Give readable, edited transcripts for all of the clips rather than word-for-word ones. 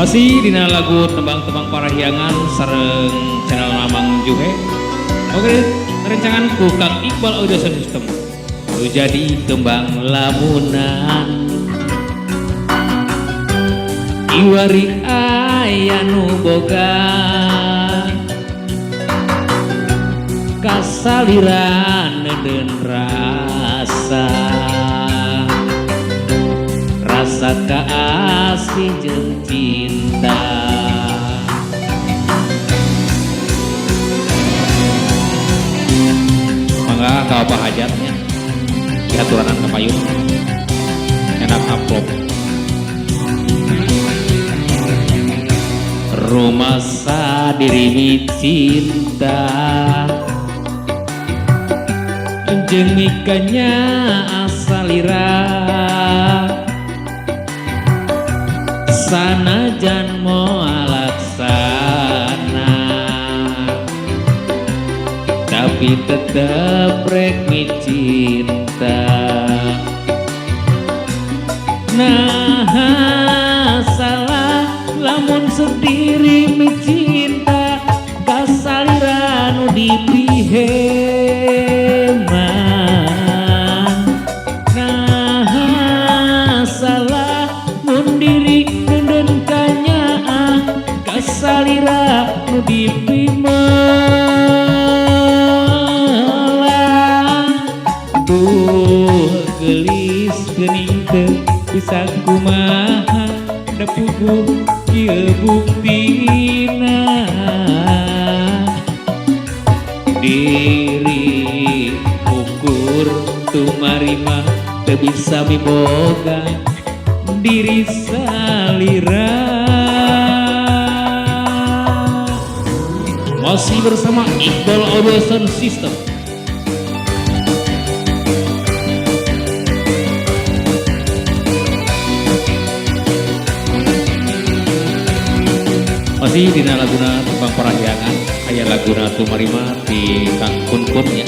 Masih dina lagu Tembang-Tembang Parahyangan sareng channel Mamang Juhe. Oke, rencangan ku Kang Iqbal Audio Sound System. Nu jadi kembang lamunan, iwari aya nu boga, kasaliran neudeun rasa, rasa kaasih jeung cinta. Mangga ka apa hajatnya dihaturanan ka payun enak amplop. Rumasa diri cinta jeung mikanya asalira, sanajan moal laksana, tapi tetep rek micinta. Nah, salah lamun sendiri micinta kasalira nu dipiheman. Nah, salah mun diri nenden kanyaah kasalira nu dipimelah. Duh geulis geuning teu bisa kumaha, da puguh kieu buktina. Diri ukur tumarima teu bisa miboga diri salira. Masih bersama Iqbal Audio Sound System. Masih dina laguna Tembang Parahyangan aya laguna Tumarima di Kang Kun Kun nya.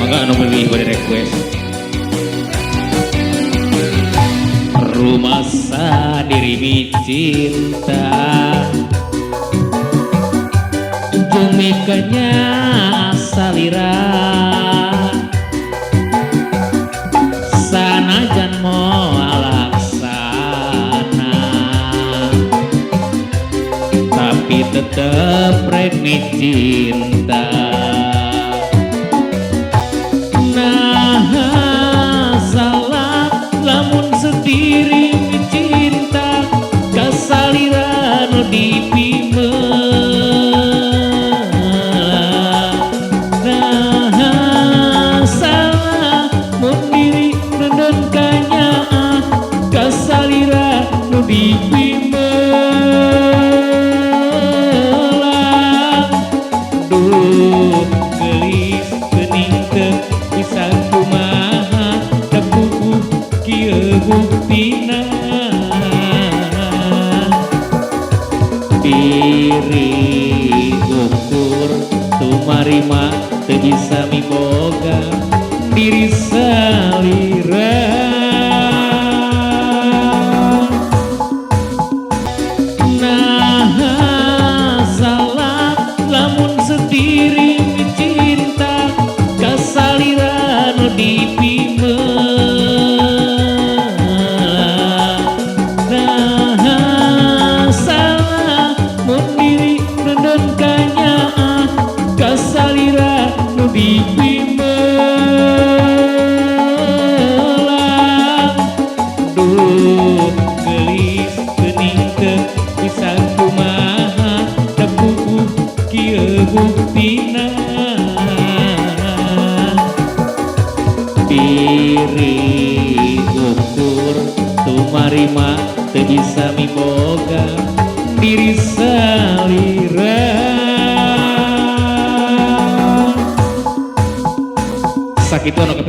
Mangga anu meuli bade request. Rumasa diri cinta jeung mikanya salira, sanajan moal laksana, tapi tetep rek micinta. Nah, salah lamun sendiri micinta kasalira nu dipimelah. Nah, salah mun diri nenden kanyaah kasalira nu dipimelah. Duh geulis geuning teu bisa kumaha, da puguh kieu buktina. Diri ukur tumarima teu bisa miboga diri salira. Nah, salah lamun sendiri cinta kasalira nu dipimelah. Nah, salah mun diri nenden kanyaah kasalira nu dipimelah. Duh geulis geuning teu bisa kumaha, da puguh kieu buktina. Diri ukur tumarima teu bisa miboga diri salira. Sakitu anu.